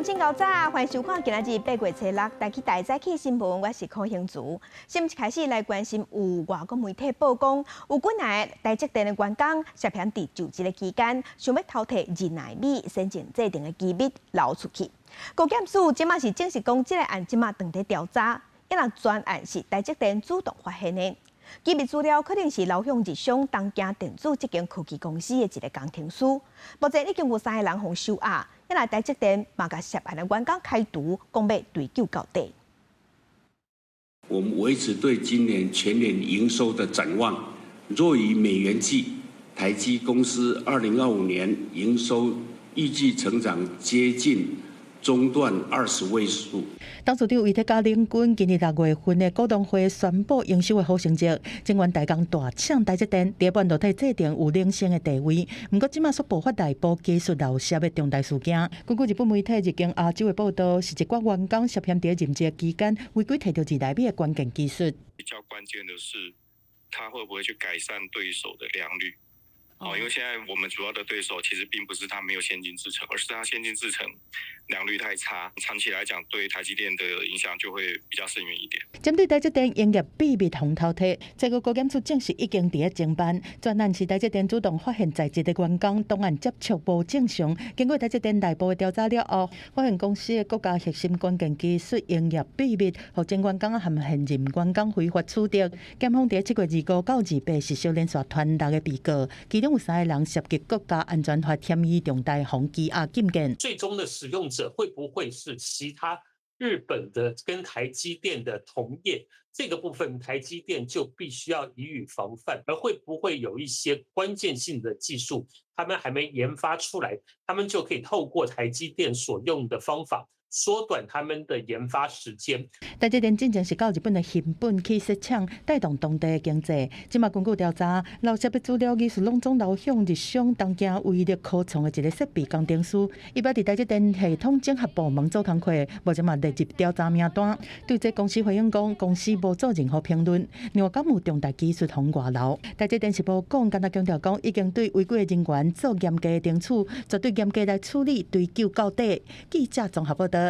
鄉親𠢕早，歡迎收看今仔日8月初6台起大早起新聞，我是柯興竹。新聞一開始來關心有外國媒體報講，有幾个台積電的員工涉嫌佇就職的期間，想欲偷提二納米先進製程的機密流出去。高檢署這馬是證實講，這个案這馬正佇調查，抑若全案是台積電主動發現的。機密資料可能是流向日商東京電子這間科技公司的一个工程師。目前已經有三个人予收押，抑若台積電嘛共涉案的員工開除，講欲追究到底。我們維持對今年全年營收的展望，若以美元計，台積公司2025年營收預計成長接近中段20位數。董事長魏哲家領軍，今年6月份的股東會宣布營收的好成績，晶圓代工大廠台積電佇半導體製程有領先的地位。毋過這馬煞爆發內部技術漏洩的重大事件。根據日本媒體日經亞洲的報道，是一寡員工涉嫌佇任職期間違規提著2納米的關鍵技術。比較關鍵的是，他會不會去改善對手的良率？哦，因為現在我們主要的對手其實並不是他沒有先進製程，而是他先進製程良率太差，長期來講對台積電的影響就會比較深遠一點。針對台積電營業秘密予偷提，這個高檢署證實已經佇咧偵辦，全案是台積電主動發現在職的員工檔案接觸無正常，經過台積電內部的調查了後，發現公司的國家核心關鍵技術營業秘密，予前員工和現任員工非法取得。檢方佇7月25到28實施連續傳六個被告，其中有三个人涉及國家安全法嫌疑重大，予羈押禁見。最終的使用者會不會是其他日本的跟台積電的同業？這個部分台積電就必須要予以防範。而會不會有一些關鍵性的技術，他們還沒研發出來，他們就可以透過台積電所用的方法，縮短他們的研發時間。台積電進前是到日本的熊本去設廠，帶動當地的經濟。這馬根據調查，漏洩的資料其實攏總流向日商東京威力科創的一個設備工程師。伊捌佇台積電系統整合部門做工課，目前嘛列入調查名單。對這公司回應講，公司無做任何評論。另外，敢有重大技術予外流？台積電是無講，干焦強調講，已經對違規的人員做嚴格的懲處，絕對嚴格來處理，追究到底。記者綜合報道。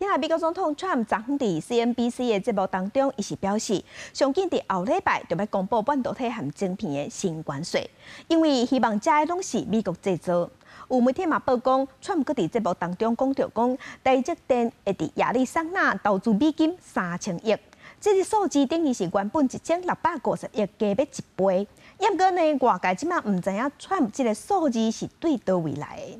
抑若美國總統川普昨昏佇 CNBC 的節目當中，伊是表示，上緊佇後禮拜就欲公布半導體和晶片的新關稅，因為希望這攏是美國製造。有媒體嘛報講，川普閣佇節目當中講著講，台積電會佇亞利桑那投資美金3000億，這個數字等於是原本1650億加欲一倍。毋過呢，外界這馬毋知影川普這個數字是對佗位來的。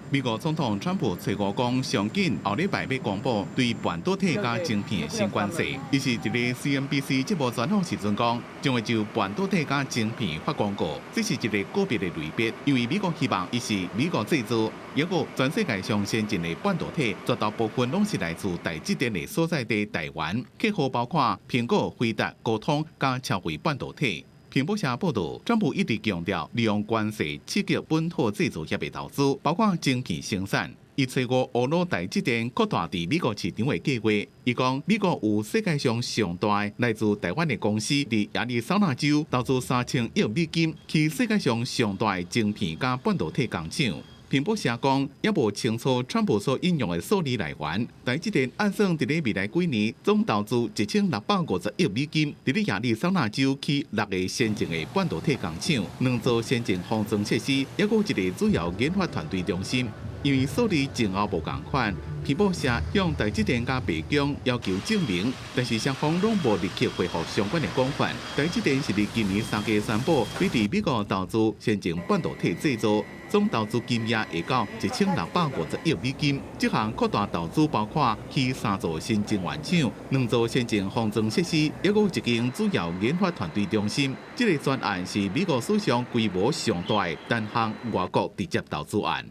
美國總統川普初五講，上緊後禮拜欲公布對半導體佮晶片的新關稅。伊是佇咧 CNBC 節目專訪時陣講，將會就半導體佮晶片發公告，這是一个個別的類別，因為美國希望伊是美國製造，抑閣全世界上先進的半導體，絕大部分攏是來自台積電的所在地台灣，客戶包括蘋果、輝達、高通佮超微半導體。彭博社報道，川普一直強調利用關稅刺激本土製造業的投資，包括晶片生產。伊初五挖魯台積電擴大佇美國市場的計劃。伊講美國有世界上上大來自台灣的公司佇亞利桑那州投資3000億美金，起世界上上大的晶片佮半導體工廠。彭博社講，猶無清楚川普所引用的數字來源。台積電按算佇咧未來幾年總投資1650億美金，佇咧亞利桑那州起六个先進的半導體工廠，兩座先進封裝設施，抑閣有一个主要研發團隊中心。因為數字前後無仝款，彭博社向台積電佮白宮要求證明，但是雙方攏無立刻回覆相關的講法。台積電是佇今年3月宣布，欲佇美國投資先進半導體製造，總投資金額會到1650億美金。這項擴大投資包括起三座新晶圓廠、兩座先進封裝設施，抑閣有一間主要研發團隊中心。這个專案是美國史上規模上大的單項外國直接投資案。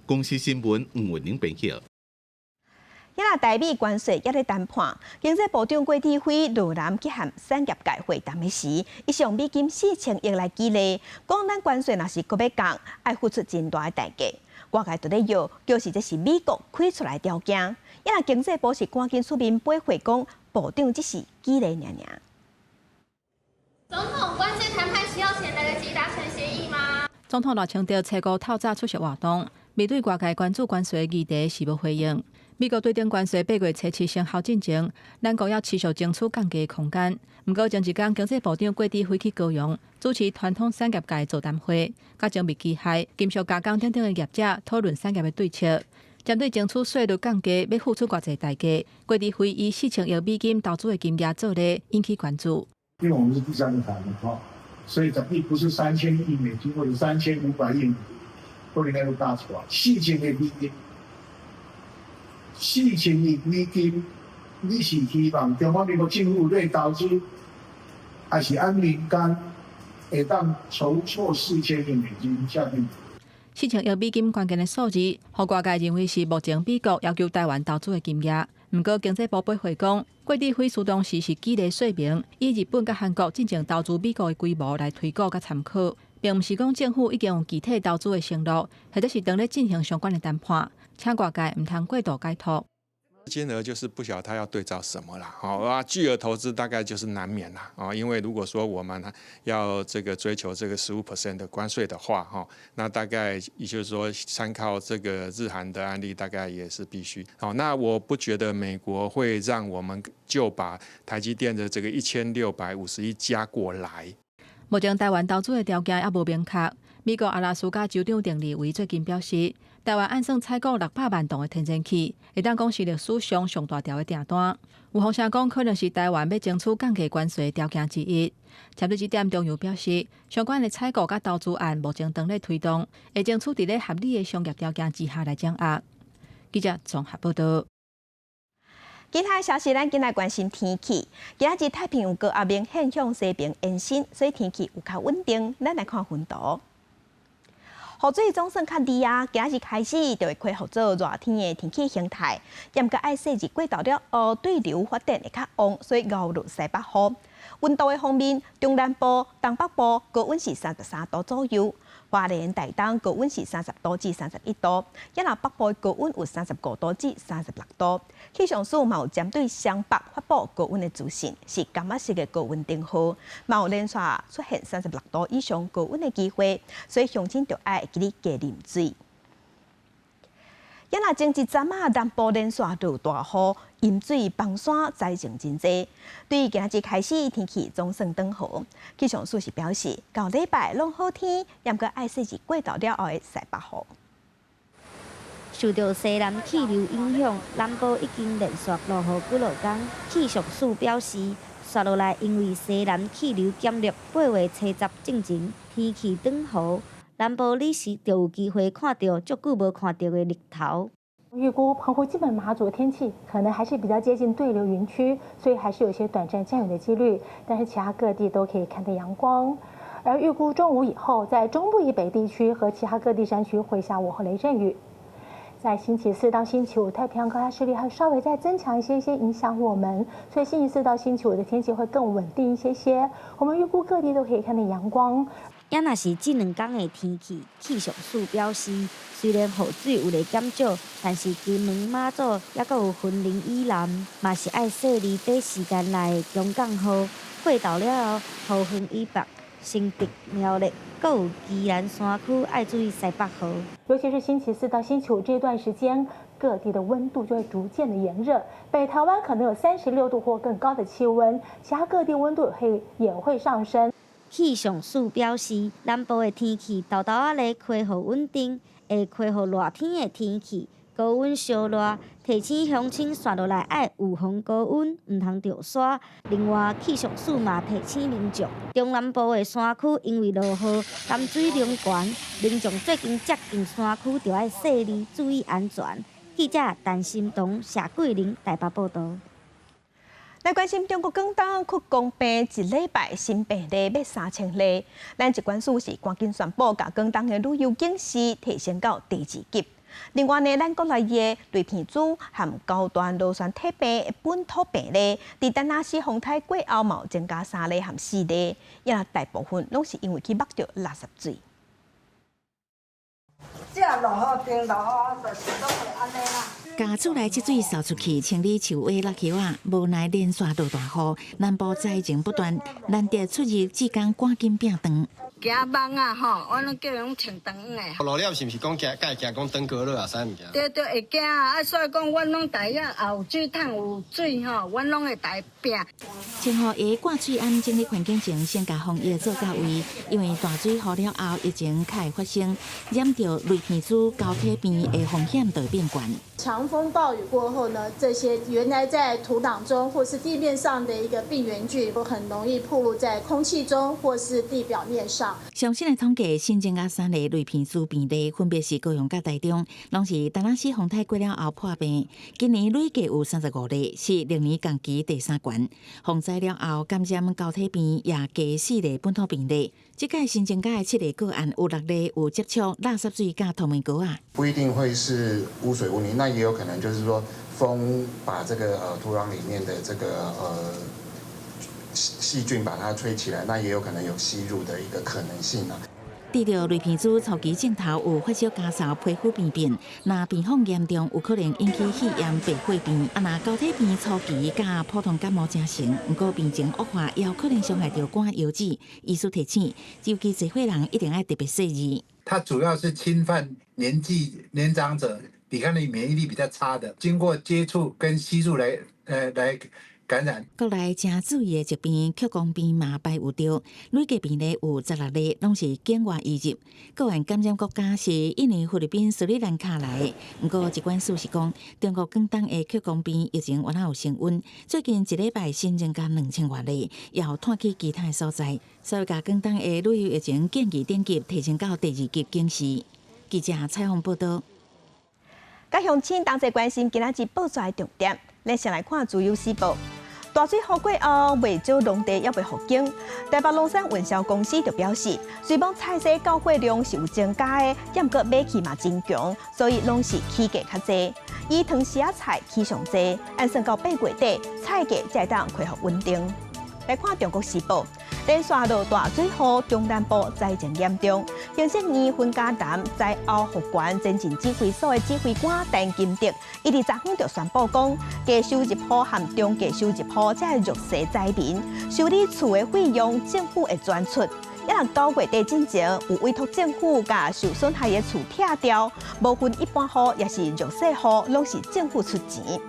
公視新聞吳文玲編譯。抑若台美關稅猶咧談判，經濟部長郭台輝落南去和產業界會談的時，伊是用美金4000億來舉例，講咱關稅若是閣欲降，愛付出真大的代價。外界就咧搖，表示這是美國開出來條件。抑若經濟部是趕緊出面駁回講，部長只是舉例爾爾。總統，關稅談判時效前來得及達成協議嗎？總統賴清德初五透早出席活動。面對外界關注關稅議題是無回應。美國對等關稅8月初七生效進前，咱國猶持續爭取降價空間。毋過前一工經濟部長郭智輝去高雄主持傳統產業界座談會，佮精密機械、金屬加工等等的業者討論產業的對策。針對爭取稅率降低，欲付出偌濟代價？郭智輝以4000億美金投資的金額做例，引起關注。因為我們是第三個談的話，所以絕對不是3000億美金或者3500億，都應該都大錯。四千億美金，四千億美金，你是希望中華民國政府來投資，還是按民間會當籌措四千億美金下去？ 4000億美金關鍵的數字，予外界認為是目前美國要求台灣投資的金額。毋過經濟部駁回講，郭智輝適當時是舉例說明，以日本佮韓國進前投資美國的規模來推估佮參考，並毋是講政府已經有具體投資的承諾，或者是當咧進行相關的談判，請外界毋通過度解讀。金額就是不曉得他要對照什麼啦，好啊，巨額投資大概就是難免啦，啊，因為如果說我們要這個追求這個15% 的關稅的話，哈，那大概也就是說參考這個日韓的案例，大概也是必須。好，那我不覺得美國會讓我們就把台積電的這個1650億加過來。目前台灣投資的條件猶無明確。美國阿拉斯加州長鄧利維最近表示，台灣按算採購600萬噸的天然氣，會當講是歷史上上大條的訂單。有風聲講，可能是台灣欲爭取降低關稅條件之一。針對這點，中油表示，相關的採購佮投資案目前當咧推動，會爭取佇咧合理的商業條件之下來掌握。記者綜合報道。其他消息，咱緊來關心天氣。今仔日太平洋高壓明顯向西邊延伸，所以天氣有較穩定。咱來看雲圖。雨水總算較低啊，今仔日開始就會恢復做熱天的天氣形態。毋過愛細膩過渡了後，對流發展會較旺，所以牛日西北雨。溫度的方面，中南部、東北部高溫是33度左右，花蓮、台東高溫是30度至31度，抑若北部高溫有35度至36度。氣象署嘛有針對雙北發布高溫的資訊，是柑仔色的高溫燈號，嘛有連續出現36度以上高溫的機會，所以鄉親著愛會記得加啉水。抑若前一陣仔南部連續落大雨，淹水崩山，災情真濟。對今仔日開始，天氣總算轉好。氣象署是表示，到禮拜攏好天，毋過愛細膩過渡了後的西北雨。受著西南氣流影響，南部已經連續落雨幾落工。氣象署表示，紲落來因為西南氣流減弱，8月初十進前天氣轉好。南部你是就有機會看著足久無看著的日頭。預估澎湖、金門、馬祖的天氣可能還是比較接近對流雲區，所以還是有些短暫降雨的幾率。但是其他各地都可以看到陽光。而預估中午以後，在中部以北地區和其他各地山區會下午後雷陣雨。在星期四到星期五，太平洋高壓勢力還稍微再增強一些些，影響我們，所以星期四到星期五的天氣會更穩定一些些。我們預估各地都可以看到陽光。也若是這兩工的天氣，氣象署表示，雖然雨水有咧減少，但是金門、馬祖猶閣有雲林以南，嘛是愛細膩短時間內的強降雨。過渡了後，桃園以北、新竹、苗栗，閣有宜蘭山區愛注意西北雨。尤其是星期四到星期五這段時間，各地的溫度就會逐漸的炎熱，北台灣可能有36度或更高的氣溫，其他各地溫度也會上升。氣象署表示，南部的天氣沓沓仔咧恢復穩定，會恢復熱天的天氣，高溫燒熱，提醒鄉親紲落來愛預防高溫，毋通著沙。另外，氣象署嘛提醒民眾，中南部的山區因為落雨，潭水濃懸，民眾最近接近山區著愛細膩注意安全。記者陳心彤、謝桂玲台北報導。來關心中國廣東屈光病一禮拜新病例欲3000例，咱疾管署是趕緊宣布，共廣東的旅遊警示提升到第二級。另外呢，咱國內的雷片株和高端螺旋體病本土病例，佇田納西風颱過後，嘛有增加三例和四例，抑大部分攏是因為去目著垃圾水。這落雨天落雨就是攏會按呢啦。共厝內積水掃出去，清理樹尾落葉仔，無奈連續落大雨，南部災情不斷，難得出入浙江趕緊變長。驚蚊仔吼，我攏叫𪜶穿長的。落了是毋是講驚，會驚講登革熱啊，啥物件？對對，會驚啊！啊，所以講，阮攏逐日也有水桶有水吼，阮攏會來拚。清河的掛水庵整理環境前，先共防疫做到位，因為大水雨了後，疫情較會發生，染著雷片珠膠體病的風險就會變懸。強風暴雨過後呢，這些原來在土壤中或是地面上的一個病原菌，都很容易暴露在空氣中或是地表面上。上新的統計，新增加三个雷片珠病例，分別是高雄佮台中，攏是達拉斯風颱過了後破病。今年累計有35例，是歷年同期第三懸。洪災了後感染膠體病也加四例本土病例。這屆新增加的七例個案，有六例有接觸垃圾水佮塗面膏仔。不一定會是污水污泥，那也有可能就是說風把這個土壤裡面的這個細菌把它吹起來，那也有可能有吸入的一個可能性啊。治療雷片珠初期症頭有發燒、咳嗽、皮膚病變，若病況嚴重，有可能引起肺炎、白血病。啊，若膠體病初期佮普通感冒正常，毋過病情惡化，也有可能傷害著肝腰子。醫師提醒，尤其濟歲人一定愛特別細膩。它主要是侵犯年紀年長者，抵抗力、免疫力比較差的，經過接觸跟吸入來感染。國內誠注意的疾病，曲公病嘛擺有著，累計病例有16例，攏是境外移入。個案感染國家是印尼、菲律賓、斯里蘭卡來的。毋過疾管署是講，中國廣東的曲公病疫情猶有升溫，最近一禮拜新增加2000外例，也有傳去其他的所在，所以共廣東的旅遊疫情建議等級提升到第二級警示。記者採訪報導。佮鄉親同齊關心今仔日報紙的重點，咱先來看《自由時報》。大水雨過後，袂少農地猶未復耕。台北龍山運銷公司就表示，雖罔菜蔬到貨量是有增加的，毋過買氣嘛真強，所以攏是起價較濟。以糖絲仔菜起上濟，按算到8月底，菜價才會當恢復穩定。來看《中國時報》，連續落大水雨，中南部災情嚴重。行政院雲嘉南災後復原前進指揮所的指揮官陳金德，伊佇昨昏就宣布講，低收入戶和中低收入戶這弱勢災民，修理厝的費用，政府會全出。抑若9月底進前有委託政府共受損害的厝拆掉，無分一般戶抑是弱勢戶，攏是政府出錢。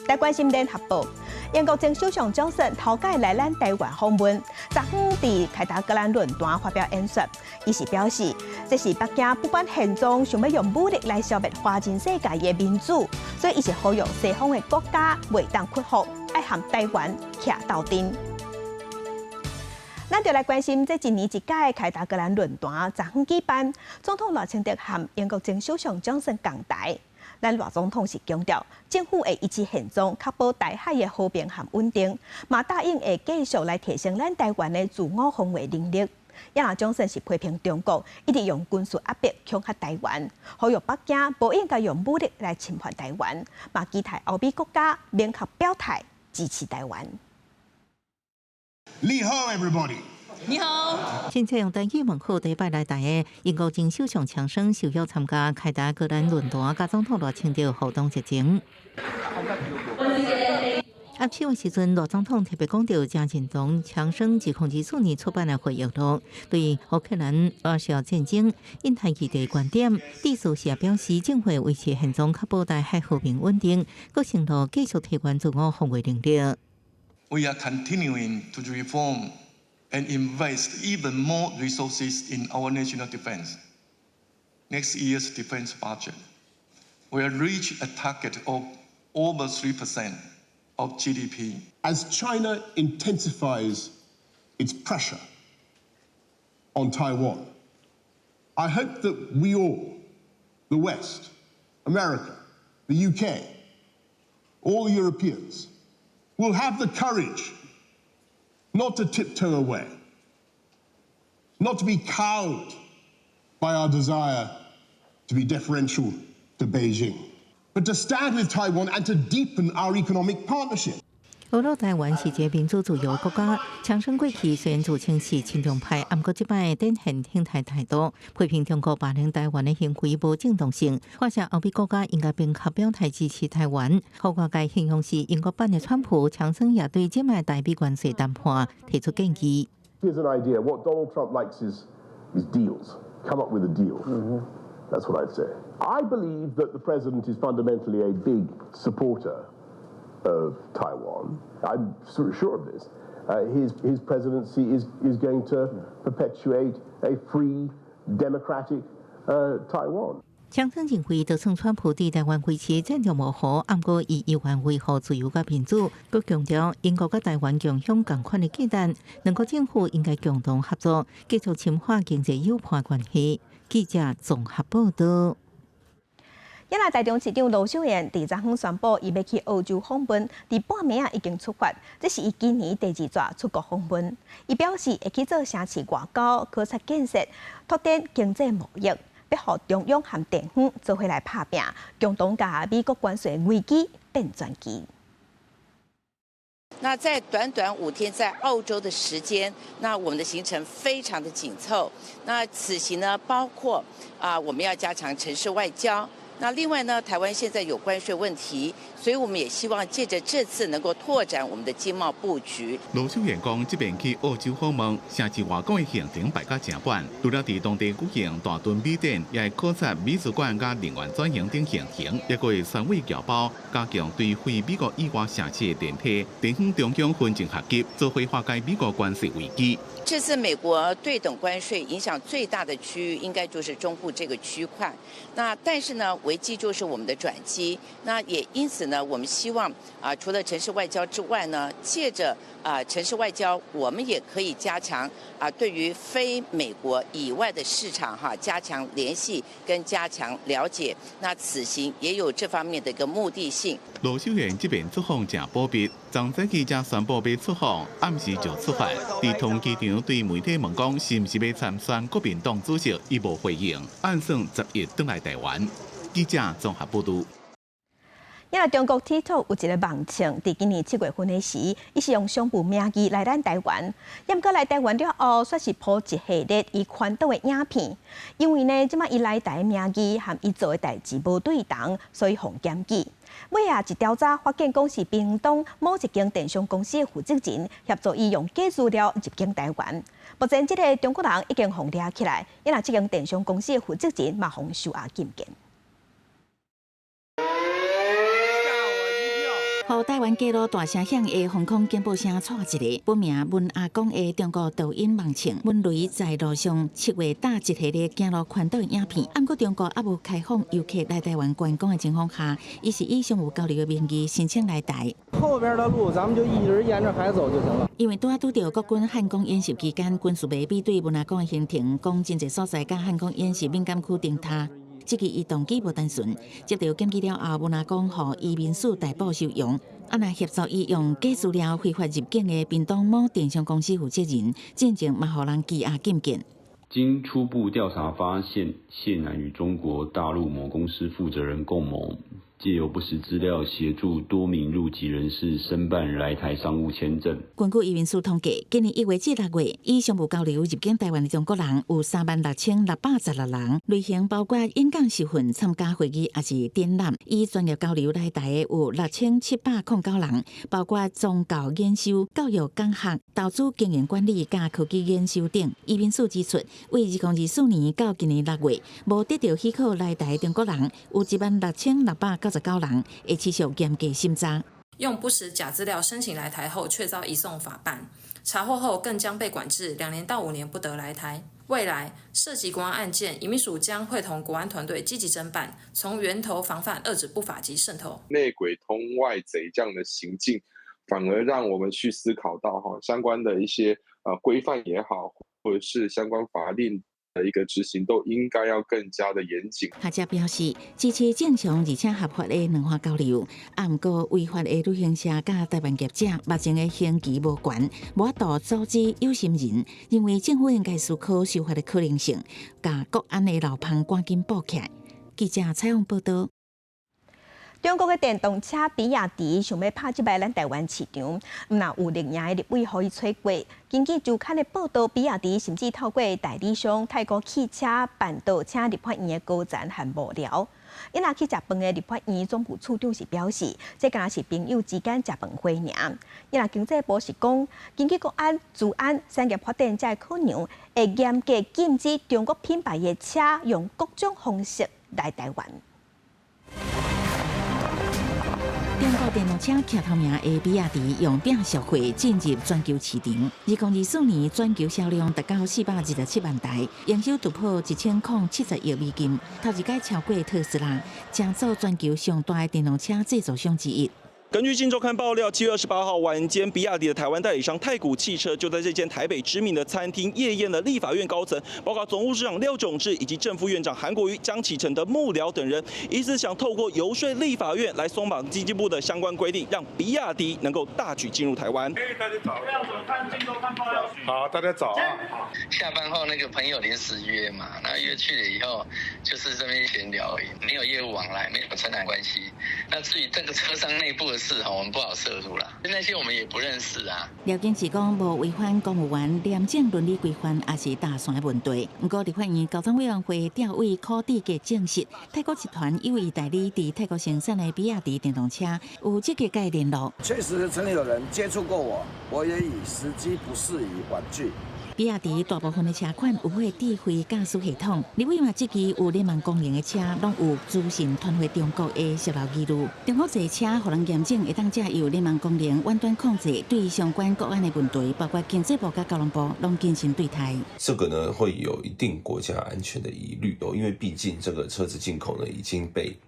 來關心聯合報，英國前首相強生頭擺來咱台灣訪問，昨昏佇凱達格蘭論壇發表演說，伊是表示，這是北京不管現狀，想欲用武力來消滅華人世界的民主，所以伊是呼籲西方的國家袂當屈服，愛和台灣徛鬥陣。咱就來關心這一年一屆凱達格蘭論壇，昨昏舉辦，總統賴清德和英國前首相強生仝台。咱賴總統是強調，政府會維持現狀，確保台海的和平和穩定，嘛答應會繼續來提升咱台灣的自我防衛能力。抑若強生是批評中國一直用軍事壓迫恐嚇台灣，呼籲北京無應該用武力來侵犯台灣，嘛期待歐美國家明確表態支持台灣。你好，everybody。你好。先採用台語問好，第一擺來台的英國前首相強生受邀參加凱達格蘭論壇，佮總統賴清德互動熱情。握手的時陣，賴總統特別講著誠認同強生2024年出版的回憶錄，對烏克蘭俄烏戰爭、印太議題觀點。致辭時也表示，政府維持現狀，確保台海和平穩定，閣承諾繼續提懸自我防衛能力。 We are continuing to reform and invest even more resources in our national defense. Next year's defense budget will reach a target of over 3% of GDP. As China intensifies its pressure on Taiwan, I hope that we all, the West, America, the UK, all Europeans, will have the courage not to tiptoe away, not to be cowed by our desire to be deferential to Beijing, but to stand with Taiwan and to deepen our economic partnership. 呵咾台灣是一個民主自由國家，強生過去雖然自稱是親中派，毋過這擺展現挺台態度，批評中國霸凌台灣的行為無正當性，發現歐美國家應該明確表態支持台灣。予外界形容是英國版的川普，強生也對這擺台美關稅談判提出建議。 Here's an idea. What Donald Trump likes is is deals. Come up with a deal. That's what I'd say. I believe that the president is fundamentally a big supporter of Taiwan. I'm sort of sure of this. His presidency is going to perpetuate a free, democratic Taiwan. 強生認為，就算川普佇台灣維持戰略模糊，毋過伊猶原維護自由佮民主，閣強調英國佮台灣共享仝款的價值，兩國政府應該共同合作，繼續深化經濟友伴關係。記者綜合報道。也來台中市長盧秀燕佇昨昏宣布，伊欲去澳洲訪問，佇半暝仔已經出發。這是伊今年第二逝出國訪問。伊表示會去做城市外交、考察建設、拓展經濟貿易，欲予中央和地方做伙來拍拚，共同共美國關稅危機變轉機。那在短短5天在澳洲的時間，那我們的行程非常的緊湊。那此行呢，包括啊，我們要加強城市外交。那另外呢，台灣現在有關稅問題，所以我們也希望借着這次能夠拓展我們的經貿布局。盧秀燕講，這遍去澳洲訪問，城市外交的行程排甲誠滿，除了佇當地舉行大墩美展，也會考察美術館佮能源轉型等行程，也閣會宣慰僑胞，加強對非美國以外城市的聯繫，地方中央分眾合擊，做伙化解美國關稅危機。這次美國對等關稅影響最大的區域，應該就是中部這個區塊。那但是呢，危機就是我們的轉機。那也因此呢，我們希望啊，除了城市外交之外呢，借着啊城市外交，我們也可以加強啊對於非美國以外的市場哈，加強聯繫跟加強了解。那此行也有這方面的一個目的性。盧秀燕這遍出訪誠保密，昨早起才宣布欲出訪，暗時就出發。佇桃園機場對媒體問講，是毋是欲參選國民黨主席，伊無回應。按算10日轉來台灣。記者綜合報道。因為中國 TikTok 有一個網紅，佇今年7月份的時，伊是用商務名義來咱台灣。毋過來台灣了後，煞是 po 一系列伊環島的影片。因為呢，這擺伊來台名義和伊做的代誌無對同，所以予檢舉。尾仔一調查發現，講是屏東某一間電商公司的負責人協助伊用假資料入境台灣。目前，這个中國人已經予掠起來，因為這間電商公司的負責人嘛予收押禁見。予台灣街路大聲響的防空警報聲掣一个，本名文阿公的中國抖音網紅文雷在路上7月搭一系列行路環島的影片。毋過中國猶無開放遊客來台灣觀光的情況下，伊是以商務交流的名義申請來台。後邊的路，咱們就一直沿著海走就行了。因為拄仔拄著國軍漢光演習期間，軍事迷比對文阿公的行程，講真濟所在佮漢光演習敏感區頂塌。這個伊動機無單純，接著檢舉了後，文阿公予移民署逮捕收容。啊，若協助伊用假資料非法入境的屏東某電商公司負責人，進前嘛予人羈押禁見。經初步調查發現，謝男與中國大陸某公司負責人共謀，藉由不實資料協助多名入籍人士申辦來台商務簽證。根據移民署統計，今年1月至6月，以商務交流入境台灣的中國人有36,616人，類型包括演講受訓、參加會議，抑是展覽。以專業交流來台的有6,709人，包括宗教研修、教育講學、投資經營管理佮科技研修等。移民署指出，為2024年到今年6月，無得到許可來台的中國人有16,699人，會持續嚴格審查。用不實假資料申請來台後，卻遭移送法辦，查獲後更將被管制2年到5年，不得來台。未來涉及國安案件，移民署將會同國安團隊積極偵辦，從源頭防範遏止不法及滲透。內鬼通外賊這樣的行徑，反而讓我們去思考到哈相關的一些規範也好，或者是相關法令的一個執行都應該要更加的嚴謹。學者表示支持正常而且合法的兩岸交流，啊，毋過違法的旅行社佮台灣業者目前的刑期無懸，無法度阻止有心人。認為政府應該思考修法的可能性，共國安的漏縫趕緊補起來。記者採訪報道。中國的電動車比亞迪想欲拍這擺咱台灣市場，毋但有綠營的立委予伊揣過。根據週刊的報道，比亞迪甚至透過代理商泰國汽車辦桌請立法院的高層和幕僚。𪜶若去食飯的立法院總務處長是表示，這敢若是朋友之間食飯會爾。𪜶若經濟部是講，根據國安、資安、產業發展才可能會嚴格禁止中國品牌的車用各種方式來台灣。中國電動車徛頭名的比亞迪用拼速貨進入全球市場。2024年全球銷量達到427萬台，營收突破1070億美金，頭一擺超過特斯拉，成做全球上大的電動車製造商之一。根據《鏡週刊》爆料，7月28號晚間，比亞迪的台灣代理商太古汽車就在這間台北知名的餐廳夜宴了立法院高層，包括總務長廖炯智以及正副院長韓國瑜、江啟臣的幕僚等人，疑似想透過遊說立法院來鬆綁經濟部的相關規定，讓比亞迪能夠大舉進入台灣。大家早。好，大家早啊。下班後那個朋友臨時約嘛，那約去了以後，就是這邊閒聊而已，沒有業務往來，沒有承攬關係。那至於這個車商內部的事我們不好涉入啦，那些我們也不認識啊。廖警是講無違反公務員廉政倫理規範，也是搭線的問題。毋過立法院交通委員會調委柯志杰證實，太古集團有意代理佇泰國生產的比亞迪電動車，有積極共伊聯絡。確實曾有人接觸過我，我也以時機不適宜婉拒。比亞迪大部分的車款有配智慧駕駛系統，立委嘛質疑有聯網功能的車，攏有資訊傳回中國的洩漏疑慮。中國製車予人驗證會當藉由聯網功能遠端控制，對相關國安的問題，包括經濟部佮交通部，攏謹慎對待。這個呢會有一定國家安全的疑慮哦，因為畢竟這個車子進口呢已經被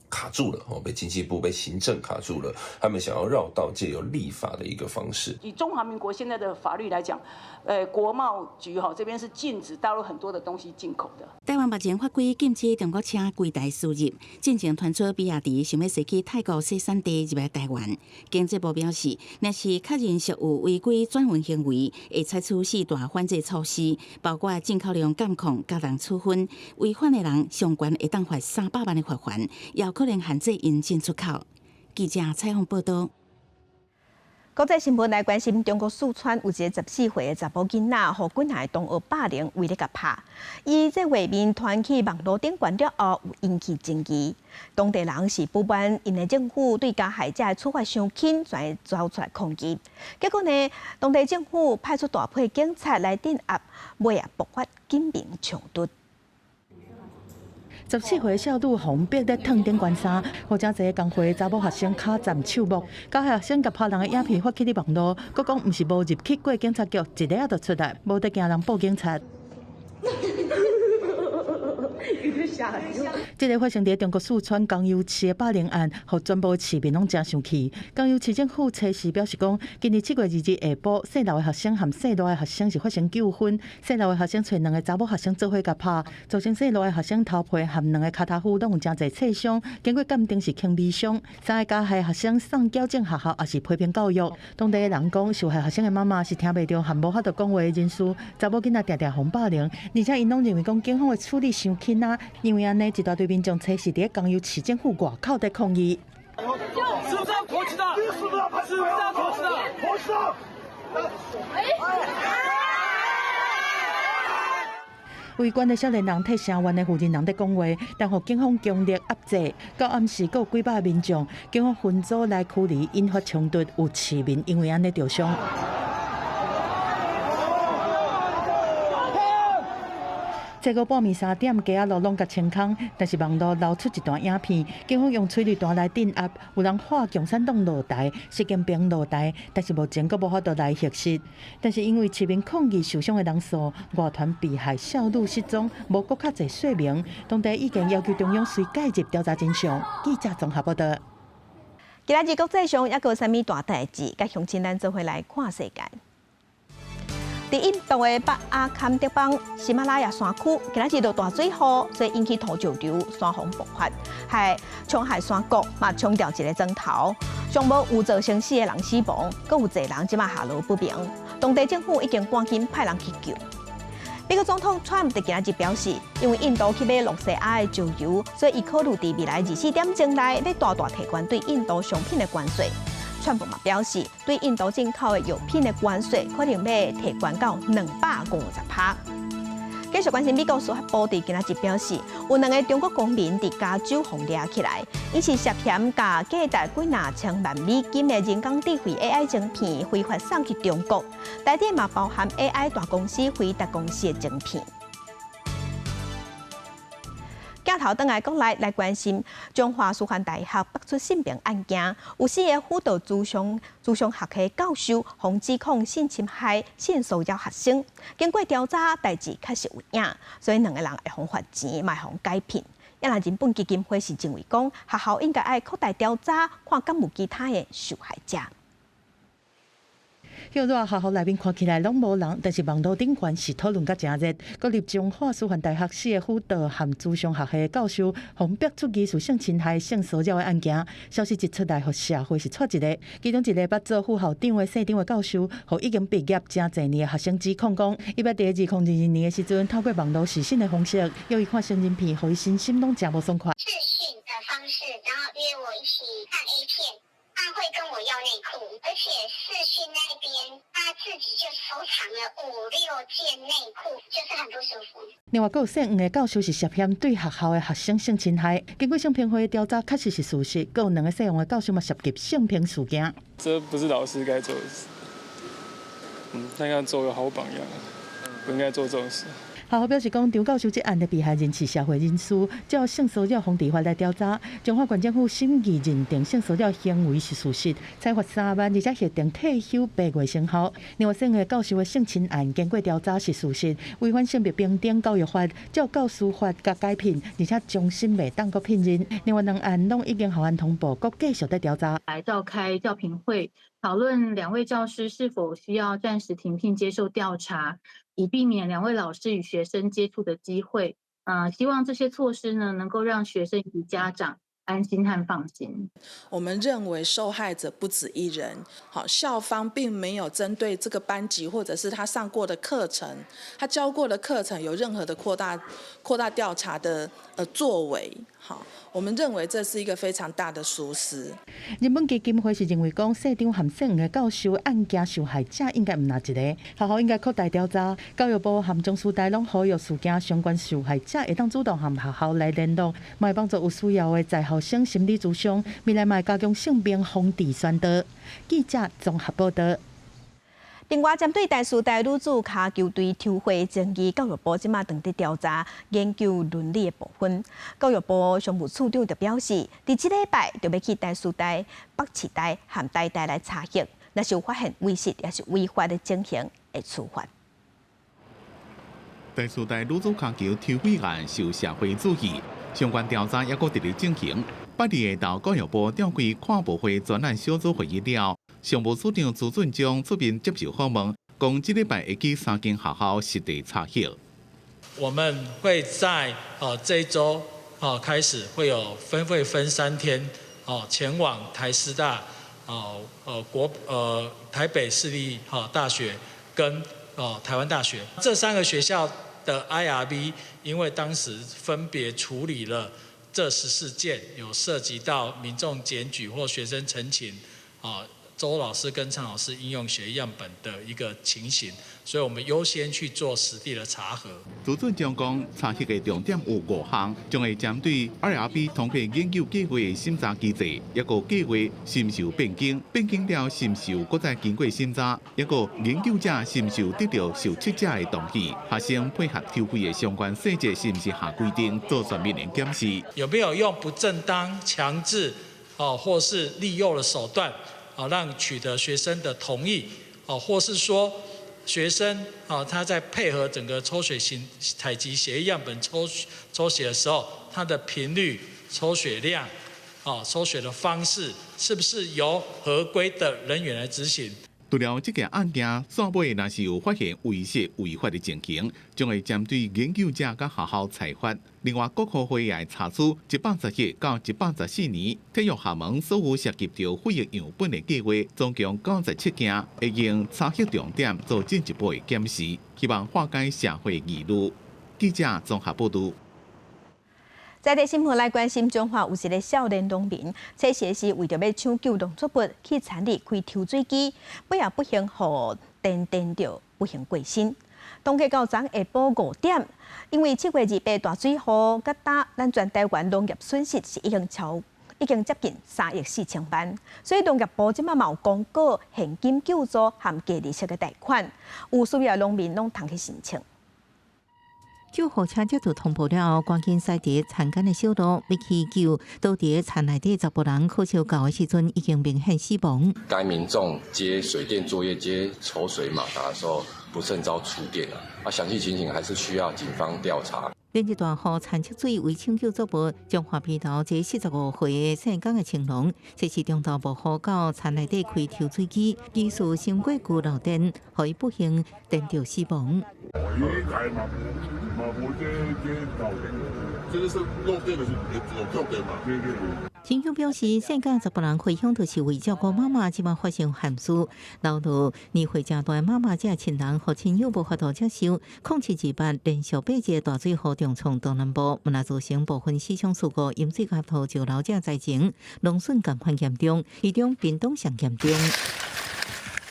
卡住了哦，被經濟部、被行政卡住了。他們想要繞道，借由立法的一個方式。以中華民國現在的法律來講，國貿局哈這邊是禁止大陸很多的東西進口的。台灣目前法規禁止中國車規台輸入，進前傳出比亞迪想欲駛去泰國生產地入來台灣。經濟部表示，若是確認屬有違規轉運行為，會採取四大反制措施，包括進口量監控、加重處分，違反的人上懸會當罰300萬的罰鍰，也可能限制𪜶進出口。記者採訪報導。國際新聞來關心，中國四川有一个14歲的查某囡仔，予幾若个同學霸凌，圍咧共拍。伊這畫面傳去網路頂懸了後，有引起爭議。當地人是不滿𪜶的政府對加害者的處罰傷輕，全走出來抗議。結果呢，當地政府派出大批警察來鎮壓，尾仔爆發警民衝突。 14歲少女予人逼咧脫頂懸衫，予誠濟工會查某學生跤站手目，加害學生共拍人的影片發去佇網路，閣講毋是無入去過警察局，一下就出來，無得驚人報警察。這个發生佇中國四川江油市的霸凌案，予全部市民攏誠生氣。江油市政府初時表示講，今年7月2日下晡，細路的學生和細大的學生是發生糾紛，細路的學生揣兩个查某學生做伙共拍，造成細路的學生頭皮和兩个跤頭趺攏有誠濟擦傷，經過鑑定是輕微傷。三个加害學生送矯正學校，也是批評教育。當地的人講，受害學生的媽媽是聽袂著和無法度講話的人士，查某囡仔定定予霸凌，而且𪜶攏認為講警方的處理傷輕啊，因為按呢一大堆民眾初時佇江油市政府外口佇抗議。是不是要國旗的？是不是要是不是要國旗的？國旗的。圍觀的少年人替聲援的負責人佇講話，但予警方強力壓制。到暗時，閣有幾百民眾，警方分組來驅離，引發衝突，有市民因為按呢著傷。這個半暝3點，街仔路攏共清空，但是網路流出一段影片，警方用催淚彈來鎮壓，有人喊共產黨落台，習近平落台，但是目前閣無法度來核實。但是因為市民抗議受傷的人數，外傳被害少女失蹤，無閣較濟說明，當地意見要求中央隨介入調查真相。記者綜合報道。今仔日國際上猶閣有啥物大代誌？佮鄉親咱做伙來看世界。佇印度的北阿坎德邦喜馬拉雅山區，今仔日落大水雨，所以引起土石流、山洪爆發，害衝害山谷，嘛沖掉一个磚頭，上無有造成4个人死亡，閣有濟人這馬下落不明。當地政府已經趕緊派人去救。美國總統川普佇今仔日表示，因為印度去買羅西亞的石油，所以伊考慮佇未來24點鐘內欲大大提懸對印度商品的關稅。川普嘛表示，對印度進口的藥品的關稅可能欲提懸到250%。繼續關心美國司法部佇今仔日表示，有兩个中國公民佇加州予掠起來，𪜶是涉嫌共價值幾若千萬美金的人工智慧 AI 晶片非法送去中國，內底嘛包含 AI 大公司輝達公司的晶片。鏡頭轉來國內來關心彰化師範大學爆出性平案件，有四个輔導諮商諮商學系教授，予指控性侵害、性騷擾學生。經過調查，代誌確實有影，所以兩个人會予罰錢，嘛會予解聘。啊若人本基金會是認為講，學校應該愛擴大調查，看敢有其他的受害者。歇熱學校內面看起來攏無人，但是網路頂懸是討論甲誠熱。國立彰化師範大學四个輔導和諮商學系教授，予逼出疑似性侵害、性騷擾的案件，消息一出來，予社會是掣一个。其中一个捌做副校長的姓張的教授，予已經畢業誠濟年的學生指控講，伊捌佇2022年的時陣，透過網路視訊的方式，約伊看成人片，予伊身心攏誠無爽快。視訊的方式，然後約我一起看 A 片。他會跟我要內褲，而且視訊那邊他自己就收藏了五六件內褲，就是很不舒服。另外，閣有姓黃的教授是涉嫌對學校的學生性侵害，經過性平會的調查，確實是事實。閣有兩个姓黃的教授嘛涉及性平事件。這不是老師該做的事，他應該做個好榜樣，不應該做這種事。學校表示講，張教授這案的被害人是社會人士，照性騷擾防治法來調查。彰化縣政府審議認定性騷擾行為是事實，裁罰3萬，而且核定退休8月生效。另外，姓的教授的性侵案經過調查是事實，違反性別平等教育法，照教師法共解聘，而且終身袂當閣聘任。另外兩案攏已經予阮通報，閣繼續佇調查。來召開教評會，討論兩位教師是否需要暫時停聘接受調查，以避免兩位老師與學生接觸的機會。希望這些措施呢，能夠讓學生與家長安心和放心。我們認為受害者不止一人，好，校方並沒有針對這個班級或者是他上過的課程，他教過的課程有任何的擴大調查的作為。好，我們認為這是一個非常大的疏失。人本基金會是認為講，姓張和姓黃的教授案件受害者應該毋但一个，學校應該擴大調查。教育部和中師大攏呼籲事件相關受害者會當主動和學校來聯絡，嘛會幫助有需要的在校生心理諮商，未來嘛會加強性病防治宣導。記者綜合報導。另外，針對台師大女子跤球隊抽血爭議，教育部這馬正佇調查研究倫理的部分。教育部商務處長就表示，佇這禮拜就欲去台師大、北市大和台大來查核，若是有發現違實抑是違法的情形，會處罰。台師大女子跤球抽血案受社會注意，相關調查猶閣佇咧進行。8日下晝，教育部召開跨部會專案小組會議了。商務處長朱俊忠出面接受訪問，講這禮拜會去三間學校實地查核。我們會在這一週開始會有分3天前往台師大、台北市立大學跟台灣大學這三個學校的 IRB，因為當時分別處理了這14件有涉及到民眾檢舉或學生陳情周老師跟陳老師應用血液樣本的一個情形，所以我們優先去做實地的查核。朱俊忠講，查核的重點有5項，將會針對 IRB 通過研究計劃的審查機制，抑閣計劃是毋是有變更，變更了是毋是有閣再經過審查，抑閣研究者是毋是有得到受測者的同意，學生配合抽血的相關細節是毋是合規定做全面的檢視。有沒有用不正當強制或是利誘的手段？讓取得學生的同意，或是說學生他在配合整個抽血行採集血液樣本抽血的時候，他的頻率、抽血量、抽血的方式，是不是由合規的人員來執行？除了這件案件，煞尾若是有發現違實違法的情形，將會針對研究者佮學校裁罰。另外，國科會也會查處111到114年體育學門所有涉及著血液樣本的計劃，總共97件，會用查核重點做進一步的檢視，希望化解社會疑慮。記者綜合報導。在地新聞來關心，彰化有一个少年農民，初時是為著欲搶救農作物去田裡開抽水機，尾仔不幸予電電著，不幸過身。統計到昨下晡5點，因為7月28大水雨，佮打咱全台灣農業損失是已經接近3億4千萬，所以農業部這擺嘛有公告現金救助含低利息的貸款，有需要農民攏通去申請。救護車接到通報了後，趕緊駛佇田間的小路，欲去救倒佇田內底查埔人，可惜到的時陣已經明顯死亡。該民眾接水電作業接抽水馬達的時候，不慎遭觸電了。啊，詳細情形還是需要警方調查。連日大雨，田七水為搶救作物，彰化陂頭這45歲的姓江的青農，這是中晝無雨到田內底開抽水機，技術傷過舊漏電，予伊不幸電著死亡。這個是漏電的是有跳電嘛？對對對。親友表示，姓江查埔人回鄉就是為照顧媽媽，這擺發生憾事，留落年歲誠大媽媽這親人和親友無法度接受。0728連續8日大水雨重創東南部，嘛造成部分死傷事故，淹水佮土石流這災情，農損仝款嚴重，其中屏東上嚴重。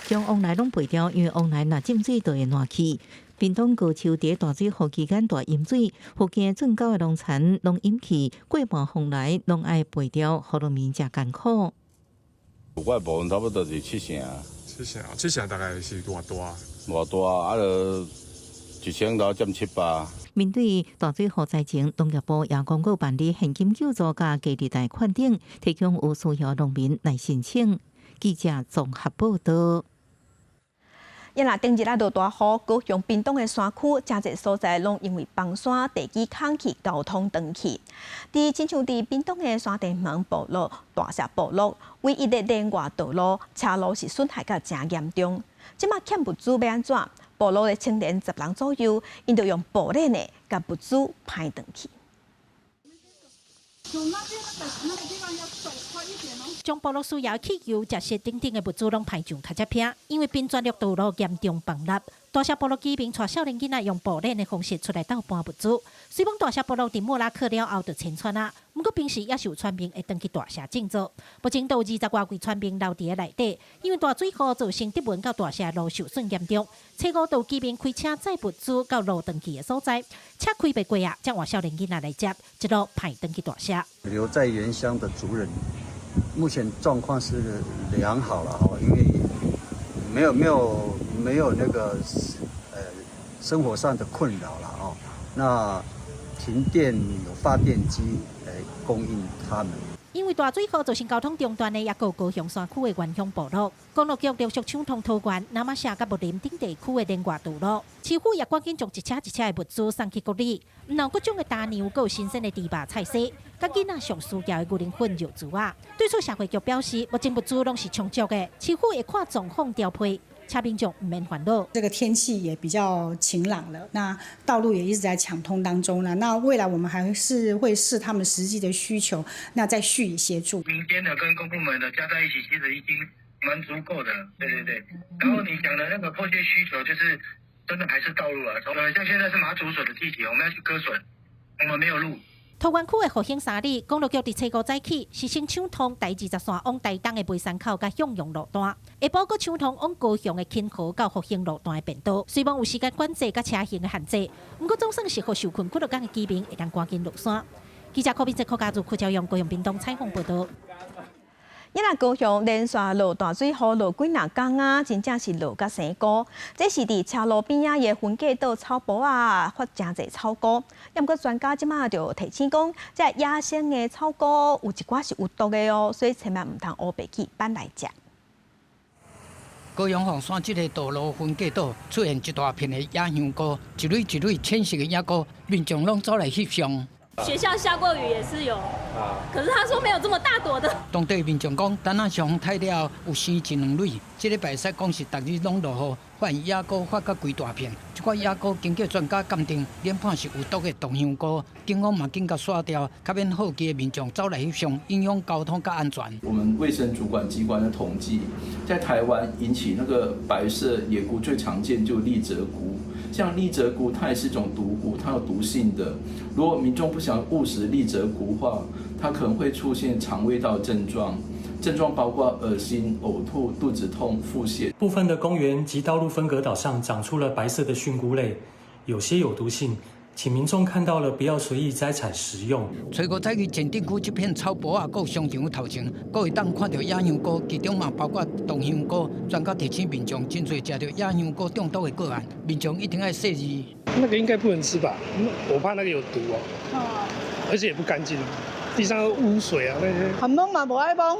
將往來攏背掉，因為往來若浸水就會爛去。屏東高丘佇大水雨期間大淹水，附近圳溝的農田攏淹去，過半風來攏愛背掉，予農民誠艱苦。我的部分差不多是七成。七成，七成大概是偌大？偌大啊？就1000頭佔700。面對大水雨災情，農業部也公告辦理現金救助佮低利貸款等，提供有需要農民來申請。記者綜合報道。伊若頂日啊落大雨，高雄屏東的山區，誠濟所在攏因為崩山、地基空去、交通斷去。佇親像佇屏東的山地門部落、大社部落，唯一的連外道路車路是損害甲誠嚴重。這馬欠物資欲按怎？部落的青年10人左右，𪜶就用布鏈呢，共物資歹轉去。將部落需要汽油、食食等等的物資攏派上卡車片，因為檳全綠道路嚴重崩塌。大社部落居民帶少年囡仔用步練的方式出來鬥搬物資。雖講大社部落佇莫拉克了後就遷村啊，毋過平時也是有村民會轉去大社振作。目前都有20外位村民留佇咧內底，因為大水雨造成德文到大社路受損嚴重。初五就有居民開車載物資到路斷去的所在，車開袂過啊，才換少年囡仔來接，一路派轉去大社。留在原鄉的族人，目前狀況是良好了哈，因為沒有那個生活上的困擾了哦。那停電有發電機來供應他們。因為大水雨造成交通中斷的，也閣有高雄山區的原鄉部落，公路局陸續搶通桃園、那瑪夏佮木林等地區的連外道路，市府也趕緊將一車一車的物資送去國里。毋但各種的大糧，閣有新鮮的豬肉菜蔬，佮囡仔上需要的牛奶粉、藥珠仔。對此，社會局表示，目前物資攏是充足的，市府會看狀況調配。請民眾毋免煩惱。這個天氣也比較晴朗了，那道路也一直在搶通當中了。那未來我們還是會視他們實際的需求，那再續以協助。民間的跟公部門的加在一起，其實已經蠻足夠的。對對對。然後你講的那個迫切需求，就是真的還是道路啊。像現在是馬祖筍的季節，我們要去割筍，我們沒有路。桃園區的復興三里公路局佇初五早起是先搶通台20線往台東的梅山口佮向陽路段，下晡閣搶通往高雄的芹河到復興路段的便道。雖罔有時間管制佮車行的限制，毋過總算是予受困幾落工的居民會當趕緊落山。記者柯敏哲、柯家祖、柯朝陽、高雄屏東採訪報導。伊若高雄連續落大水雨，落幾若工啊，真正是落甲生菇。這是佇車路邊仔的分隔島草埔仔，發誠濟草菇。毋過專家這馬就提醒講，這野生的草菇有一寡是有毒的哦，所以千萬毋通烏白去搬來食。高雄鳳山這個道路分隔島出現一大片的野香菇，一蕊一蕊淺色的野菇，民眾攏走來翕相。學校下過雨也是有，可是他說沒有這麼大朵的。當地民眾講，等仔上風太了後有生一兩蕊，這禮拜會使講是逐日攏落雨，發現野菇發甲規大片。這款野菇經過專家鑑定，研判是有毒的毒香菇，警方嘛緊共刷掉，較免好奇的民眾走來翕相，影響交通佮安全。我們衛生主管機關的統計，在台灣引起那個白色野菇最常見就麗澤菇。像麗澤菇，它也是一種毒菇，它有毒性的。如果民眾不想誤食麗澤菇的話，它可能會出現腸胃道症狀，症狀包括噁心、嘔吐、肚子痛、腹瀉。部分的公園及道路分隔島上長出了白色的蕈菇類，有些有毒性，請民眾看到了不要隨意摘採食用。初五早起前鎮區這片草埔仔閣商場頭前，閣會當看著野香菇，其中嘛包括毒香菇。專家提醒民眾，真濟食著野香菇中毒的個案，民眾一定愛細膩。那個應該不能吃吧？我怕那個有毒哦，而且也不乾淨，地上污水啊那些。含摸嘛無愛摸。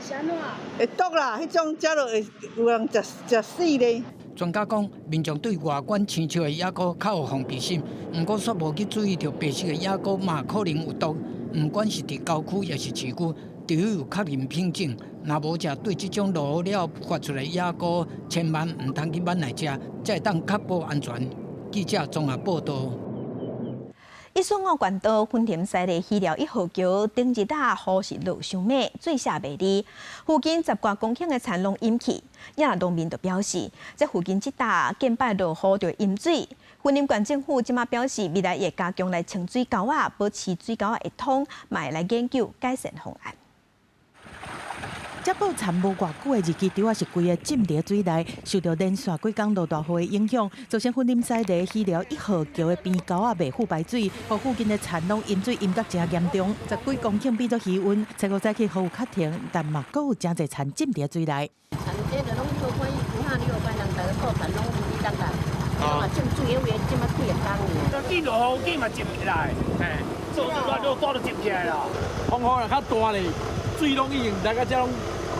是按怎？會毒啦，彼種食落會有人食食死咧。專家講，民眾對外觀青笑的野菇較有防備心，毋過煞無去注意著白色的野菇嘛可能有毒。毋管是佇郊區抑是市區，除非有確認品種，若無者對這種落雨了發出來野菇，千萬毋通去挽來食，才會當確保安全。記者綜合報導。一線五縣道雲林西里溪寮一號橋頂日啊雨是落傷猛，水勢袂離，附近十外公頃的田攏淹去。也農民就表示，這附近這搭見擺落雨就會淹水。雲林縣政府這馬表示，未來會加強來清水溝仔，保持水溝仔會通，嘛會來研究改善方案。這報田無偌久的日期，拄仔是規个浸佇水內，受著連續幾工落大雨的影響，造成雲林西螺溪寮一號橋的邊溝仔袂赴排水，予附近的田攏淹水淹甲誠嚴重，十幾公頃變做魚塭。初五早起雨有較停，但嘛閣有誠濟田浸佇水內。田這就攏好看，伊有哈，你有看人逐个顧田攏有當啦，嘛浸水，因為這馬幾個工爾。緊落雨緊嘛浸起來，嘿，做做落大都浸起來啦。風雨若較大咧，水攏已經來到這攏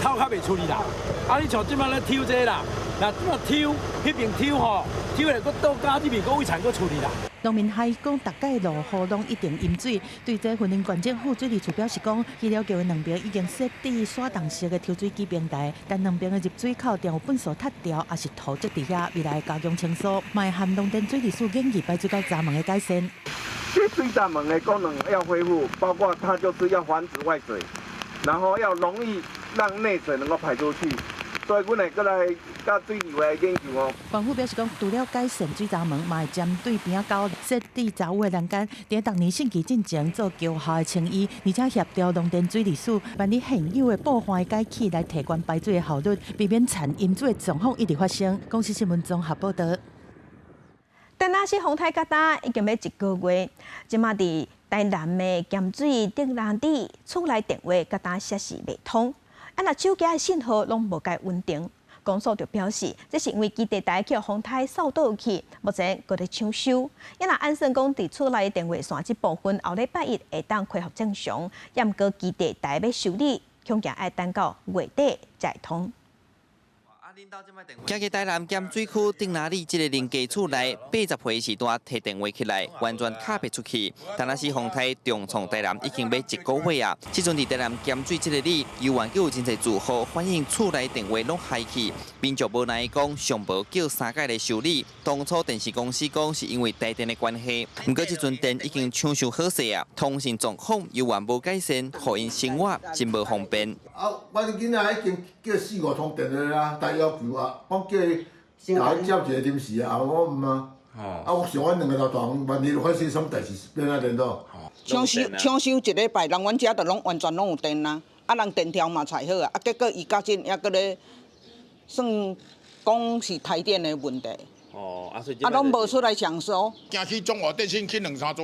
透較袂出去啦。啊，你像這馬咧抽這啦，若這馬抽，彼邊抽吼，抽來閣倒加這邊閣位田閣出去啦。農民還講，逐擺落雨攏一定淹水。對這雲林縣政府水利處表示講，溪寮橋的兩邊已經設置徙動式的抽水機平台，但兩邊的入水口定有糞埽塌掉，抑是土積佇遐，未來加強清掃，嘛會和農田水利署研議排水溝閘門的改善。這水閘門的功能要恢復，包括它就是要防止外水，然後要容易讓內水能夠排出去。所以，阮會閣來佮水利會來研究哦。縣府表示講，除了改善水閘門，嘛會針對邊仔溝設置雜物的欄杆，佇逐年汛期進前做橋下的清淤，而且協調農田水利署辦理現有的布環改起來提懸排水的效率，避免田淹水的狀況一直發生。公視新聞綜合報導。但那是風颱甲焦已經欲一個月，這馬佇台南的鹹水竹林里厝內電話甲焦設施袂通。啊，若手機的信號攏無蓋穩定，公所就表示，這是因為基地台去予風颱掃倒去，目前閣咧搶修。啊，若按算講，佇厝內電話線這部分後禮拜一會當恢復正常，毋過基地台欲修理，恐驚愛等到月底才會通。行去台南鹹水區竹林里這个林家厝內，80歲時段提電話起來，完全敲袂出去。但若是風颱重創台南已經欲一個月啊！這陣佇台南鹹水這个里，猶原閣有真濟住戶反映厝內電話攏害去，民眾無奈講上無叫三擺來修理。當初電視公司講是因為台電的關係，毋過這陣電已經搶修好勢啊，通訊狀況猶原無改善，予𪜶生活真無方便。啊，我囡仔已經叫四五通電話啦，但要求啊，講叫伊共伊接一個臨時啊，我毋啊。啊，我想阮兩個老大萬一發生啥物代誌，欲按怎聯絡？搶修搶修一禮拜，人阮遮就攏完全攏有電啊，啊人電條嘛裁好啊，啊結果伊到這猶閣咧算講是台電的問題。哦，啊所以啊攏無出來搶修。驚去中華電信去兩三逝。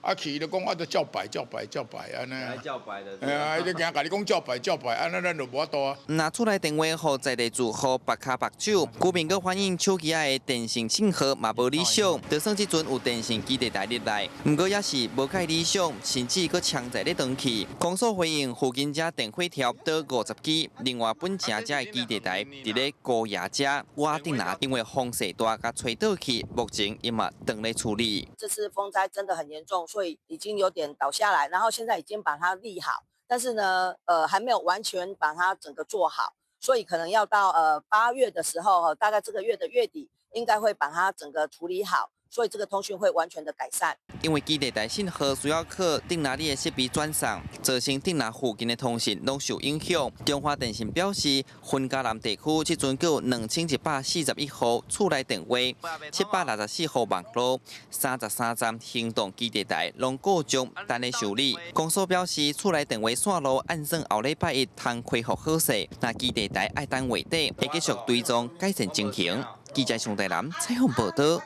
啊去就講啊，就照排照排照排按呢。照排的。嘿啊，伊就驚共你講照排照排，按呢咱就無法度啊。若厝內電話予在地住戶縛跤縛手，居民閣反映手機仔的電信信號嘛無理想，就算這陣有電信基地台入來，毋過也是無蓋理想，甚至閣槍在咧斷去。公所回應附近遮電火條倒50支，另外本城遮的基地台佇咧高爺遮瓦頂拿，因為風勢大，共吹倒去，目前伊嘛當咧處理。這次風災真的很嚴重。所以已經有點倒下來，然後現在已經把它立好，但是呢，還沒有完全把它整個做好，所以可能要到8月的時候，大概這個月的月底，應該會把它整個處理好。所以這個通訊會完全的改善。因為基地台信號需要靠頂樓裡的設備轉送，造成頂樓附近的通訊攏受影響。中華電信表示，雲嘉南地區這陣閣有2141戶厝內電話，764戶網路，33站行動基地台攏故障，等咧修理。公所表示，厝內電話線路按算後禮拜一通恢復好勢，若基地台愛等月底，會繼續追蹤改善情形。記者上台南採訪報道。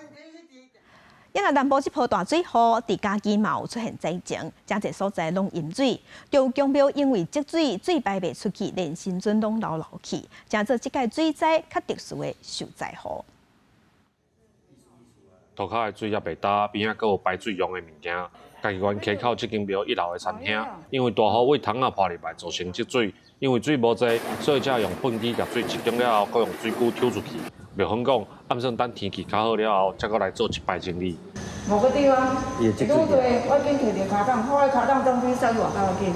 因為南部這波大水雨，佇嘉義嘛有出現災情，誠濟所在攏淹水。著有宮廟因為積水，水排袂出去，連神尊攏流落去，成做這屆水災較特殊的受災戶。塗跤的水猶袂焦，邊仔閣有排水用的物件。嘉義縣溪口這間廟一樓的餐廳，因為大雨對窗仔破入來，造成積水。因為水無濟，所以才用噴機共水集中了後，閣用水龜抽出去。廟方講，按算等天氣較好了後，才閣來做一擺整理。某個地方，愈多，我緊提著跤桶，我的跤桶總比掃去外口較緊。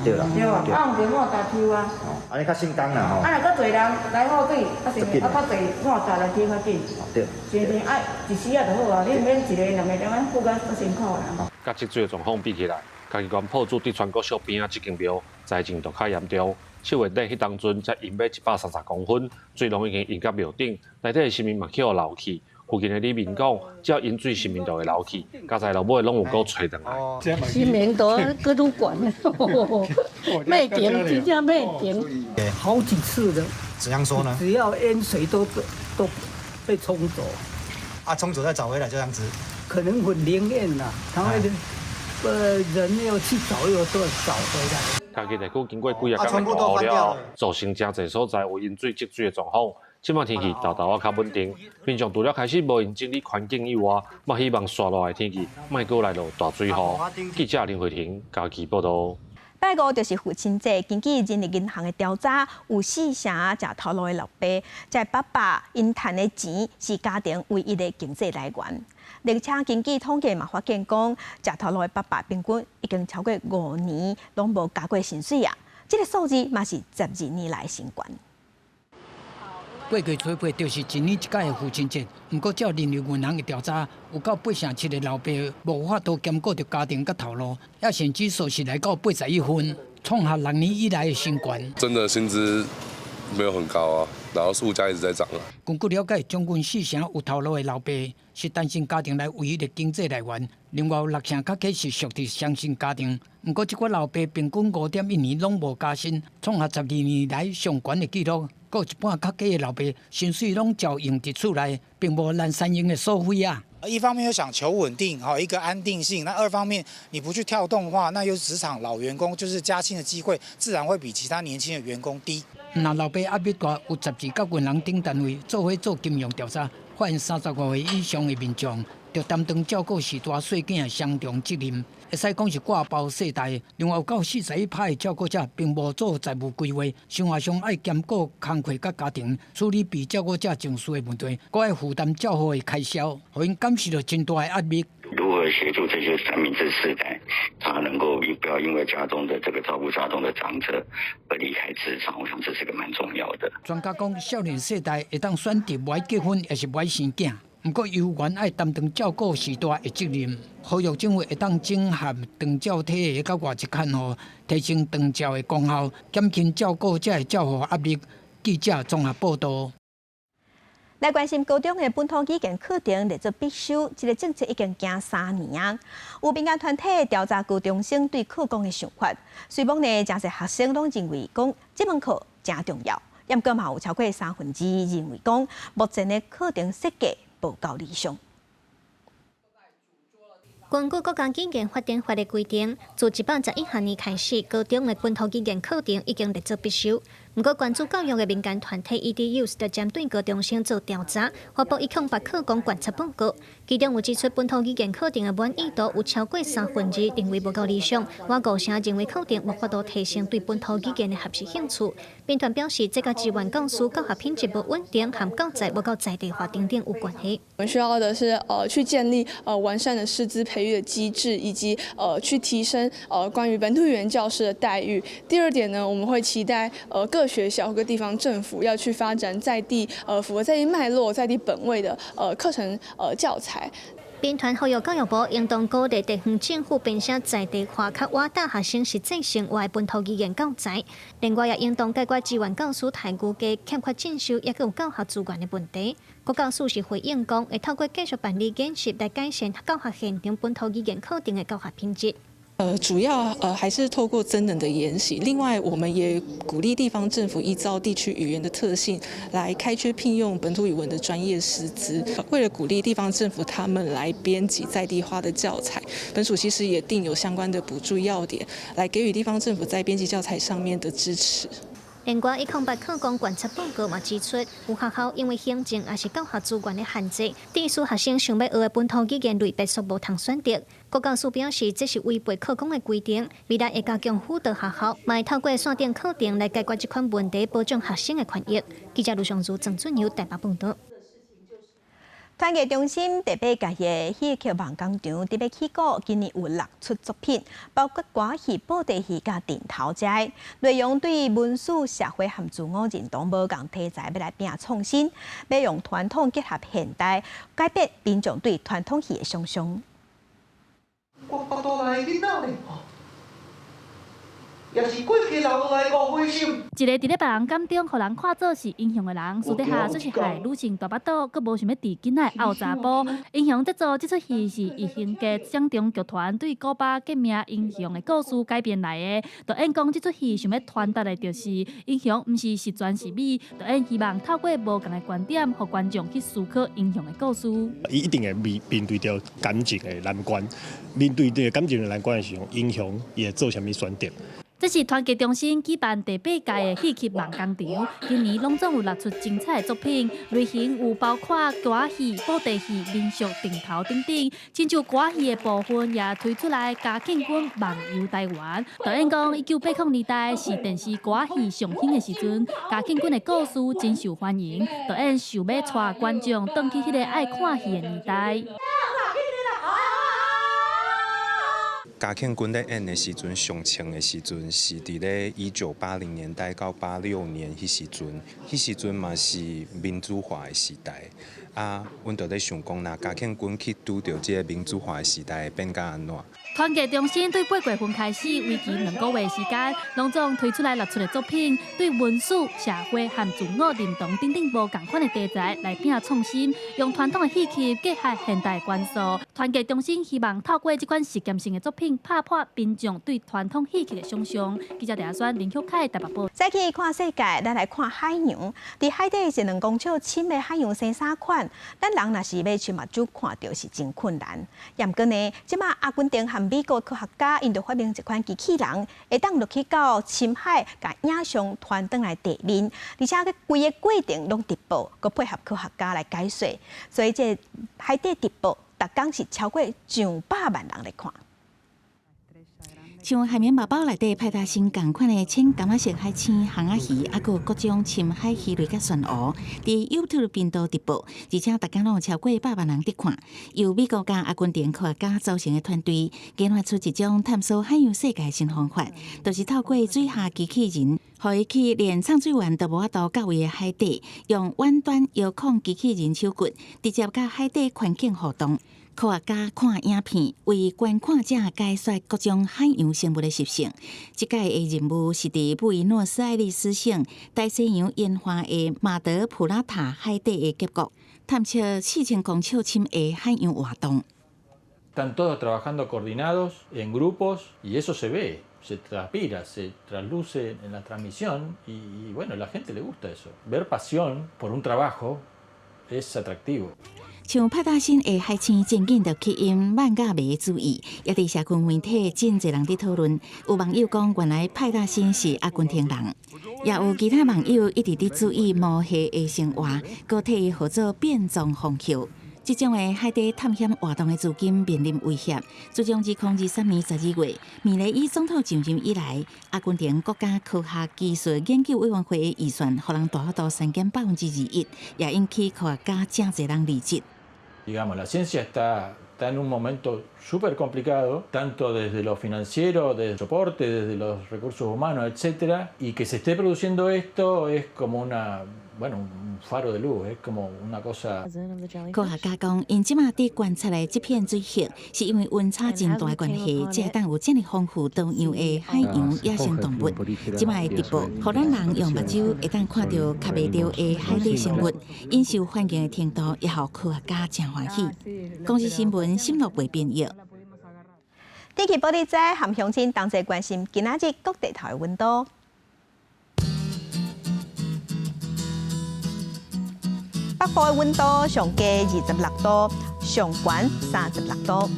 對啦。對啊，啊用電馬達抽啊。按呢較省工啦吼。啊，若閣濟人來好水，啊是啊較濟馬達來抽較緊。對。是是愛一時仔就好啊，你毋免一个、兩個兩個付甲足辛苦啦。佮積水的狀況比起來，嘉義縣朴子竹川國小邊仔這間廟災情就較嚴重。7月底彼當陣才淹欲130公分，水攏已經淹到廟頂，內底的神明嘛去予流去。附近的里民講，只要淹水，神明就會流去，加在落尾攏有閣揣轉來。神明都閣愈懸，袂停，真正袂停，好幾次了。怎樣說呢？只要淹水都被沖走。啊，沖走再找回來，這樣子。可能很靈驗啦，他會，人要去找又都找回來。嘉義地區經過幾仔工的大雨了後，造成誠濟所在有淹水積水的狀況。這擺天氣沓沓仔較穩定，民眾除了開始無閒整理環境以外，嘛希望紲落來的天氣莫閣來落大水雨。記者林慧婷嘉義報道。拜五就是父親節，根據人力銀行的調查，有四成食頭路的老爸，這爸爸𪜶趁的錢是家庭唯一的經濟來源。而且根據統計嘛發現講，食頭路的爸爸平均已經超過5年攏無加過薪水啊！這個數字嘛是12年來新高。八月初八就是一年一屆的父親節，毋過照人力銀行的調查，有到87%的老爸無法度兼顧著家庭佮頭路，抑甚至數是來到81分，創下6年以來的新高。真的薪資沒有很高啊，然後物價一直在漲啊。根據了解，將近四成有頭路的老爸是單身家庭內唯一的經濟來源，另外有六成較低是屬佇雙薪家庭。毋過，這寡老爸平均5.1年攏無加薪，創下12年來上懸的紀錄。閣有一半較低的老爸薪水攏照用佇厝內，並無蘭山用的所費啊。一方面又想求穩定，哈，一個安定性；那二方面你不去跳動的話，那又是職場老員工，就是加薪的機會自然會比其他年輕的員工低。若老爸壓力大，有12佮銀行等單位做伙做金融調查，發現35歲以上的民眾，著擔當照顧序大細囝的雙重責任，會使講是掛包世代。另外有夠41%的照顧者並無做財務規劃，生活上愛兼顧工課佮家庭，處理被照顧者情緒的問題，閣愛負擔照護的開銷，予𪜶感受著真大的壓力。如何協助這些三明治世代，他能夠不要因為家中的這個照顧家中的長者而離開職場？我想這是個蠻重要的。專家講，少年世代會當選擇無愛結婚，抑是無愛生囝。毋過，猶原愛擔當照顧序大的責任。呼籲政府會當整合長照體系佮外籍看護，提升長照的功效，減輕照顧者的照護壓力。記者綜合報道。來關心高中的本土語言課程列做必修，這個政策已經行3年啊。有民間團體調查高中生對課綱的想法，雖罔呢，誠濟學生攏認為講這門課誠重要，毋過嘛有超過2/3認為講目前的課程設計無夠理想。根據國家語言發展法的規定，自111學年開始，高中的本土語言課程已經列做必修。毋過，關注教育的民間團體 EDUs 就針對高中生做調查，發布108課綱觀察報告，其中有指出本土語言課程的滿意度有超過2/3認為無夠理想，倚五成認為課程無法度提升對本土語言的學習興趣。民團表示，這佮支援教師教學品質無穩定，和教材無夠在地化等等有關係。我們需要的是，去建立完善的師資培育的機制，以及去提升關於本土語言教師的待遇。第二點呢，我們會期待各學校各地方政府要去發展在地符合在地脈絡、在地本位的課程教材。民團呼籲教育部應當鼓勵地方政府編寫在地化較倚大學生實際生活的本土語言教材。另外，也應當解決支援教師待遇低、欠缺進修，抑閣有教學資源的問題。國教署是回應講，會透過繼續辦理演習來改善教學現場本土語言課程的教學品質。主要還是透過增能的研習。另外，我們也鼓勵地方政府依照地區語言的特性來開缺聘用本土語文的專業師資。為了鼓勵地方政府他們來編輯在地化的教材，本署其實也訂有相關的補助要點，來給予地方政府在編輯教材上面的支持。另外，108課綱觀察報告嘛指出，有學校因為行政抑是教學資源的限制，致使學生想欲學的本土語言類別煞無通選擇。國教署表示，這是違背課綱的規定，未來會加強輔導學校，嘛會透過線頂課程來解決這款問題，保障學生的權益。記者盧尚如、鄭俊友台北報導。團藝中心第八屆的戲曲夢工場特別起鼓，今年有六齣作品，包括歌戲、布袋戲佮陣頭遮內容對文史、社會和自我認同無仝題材，欲來拼創新，欲用傳統結合現代，改變民眾對傳統戲的想像。我腹肚內囡仔呢？也是過去人來誤灰心。一个佇咧別人眼中，予人看做是英雄的人，私底下卻是害女性大腹肚，閣無想欲飼囡仔的漚查埔。英雄這組這齣戲是異形家掌中劇團對古巴革命英雄的故事改編來的。導演講，這齣戲想欲傳達的就是英雄毋是十全十美。導演希望透過無仝的觀點，予觀眾去思考英雄的故事。伊一定會面對著感情的難關，面對著感情的難關的時候，英雄伊會做啥物選擇？這是團結中心舉辦第八屆的戲曲夢工場，今年攏總有六齣精彩的作品，類型有包括歌戲、布袋戲、民俗、陣頭等等。親像歌戲的部分也推出來，嘉慶君夢遊台灣。導演講，1980年代是電視歌戲上興的時陣，嘉慶君的故事真受歡迎。導演想欲帶觀眾轉去彼个愛看戲的年代。嘉慶君咧演的時陣，上衝的時陣是佇咧1980年代到86年彼時陣，彼時陣嘛是民主化的時代。啊，阮就咧想講，若嘉慶君去拄著這个民主化的時代，會變甲按怎？團結中心對八月份開始，為期2個月時間，攏總推出來六齣的作品，對文史、社會和自我認同等等無仝款的題材來拼創新，用傳統的戲曲結合現代元素。團結中心希望透過這款實驗性的作品，拍破民眾對傳統戲曲的想像。記者鄭阿選、林旭凱台北報。再去看世界，咱來看海洋。佇海底是2公尺深的海洋生啥款？咱人若是欲揣目睭看著是真困難。毋過呢，這馬阿根廷和美國科學家𪜶就發明一款機器人，會當落去到深海，共影像傳轉來地面，而且閣規个過程攏直播，閣配合科學家來解說。所以這海底直播，逐工是超過上百萬人來看。像海綿寶寶內底派大星仝款的淺柑仔色海星、魟仔魚，抑閣有各種深海魚類佮珊瑚，佇 YouTube 頻道直播，而且逐工攏有超過百萬人佇看。由美國佮阿根廷科學家組成的團隊，研發出一種探索海洋世界的新方法，就是透過水下機器人，予伊去連潛水員都無法度到位的海底，用遠端遙控機器人手骨，直接佮海底環境互動。科學家看影片，為觀看者解說各種海洋生物的習性。這擺的任務是佇布宜諾斯艾利斯省大西洋沿岸的馬德普拉塔海底的峽谷，探測4000公尺深的海洋活動。 Están todos trabajando coordinados en grupos y eso se ve, se transpira, se trasluce en la transmisión y bueno, a la gente le gusta eso. Ver pasión por un trabajo es atractivo. 像派大星的海星真緊就吸引漫畫迷的注意，也佇社群媒體真濟人佇討論。有網友講，原來派大星是阿根廷人，也有其他網友一直佇注意魔蟹的生活，閣替伊號做變裝皇后。這種的海底探險活動的資金面臨威脅。自從2023年12月，米雷伊總統上任以來，阿根廷國家科學技術研究委員會的預算，予人大幅度削減21%，也引起科學家誠濟人離職。 Digamos, la ciencia está en un momento súper complicado, tanto desde lo financiero, desde el soporte, desde los recursos humanos, etcétera, y que se esté produciendo esto es como una bueno, un faro de luz, es como una cosa。科學家講，𪜶這馬佇觀察的這片水域，是因為溫差真大的關係，才會當有這麼豐富多樣的海洋野生動物。這馬的直播，予咱人用目睭會當看著看袂著的海底生物，𪜶受歡迎的程度，也予科學家誠歡喜。公視新聞，新樂貝編譯。天氣報你知，和鄉親同齊關心今仔日各地頭的溫度。北部的溫度上低26度，上懸36度。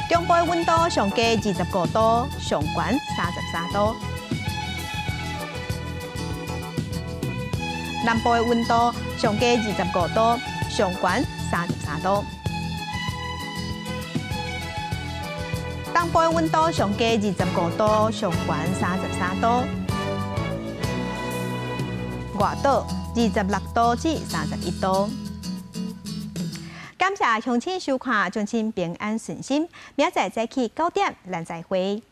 中部的溫度上低25度，上懸33度。南部的溫度上低25度，上懸33度。東部的溫度上低25度，上懸33度。外島26度至31度。感謝鄉親收看，祝親平安順心。明仔載早起9點，咱再會。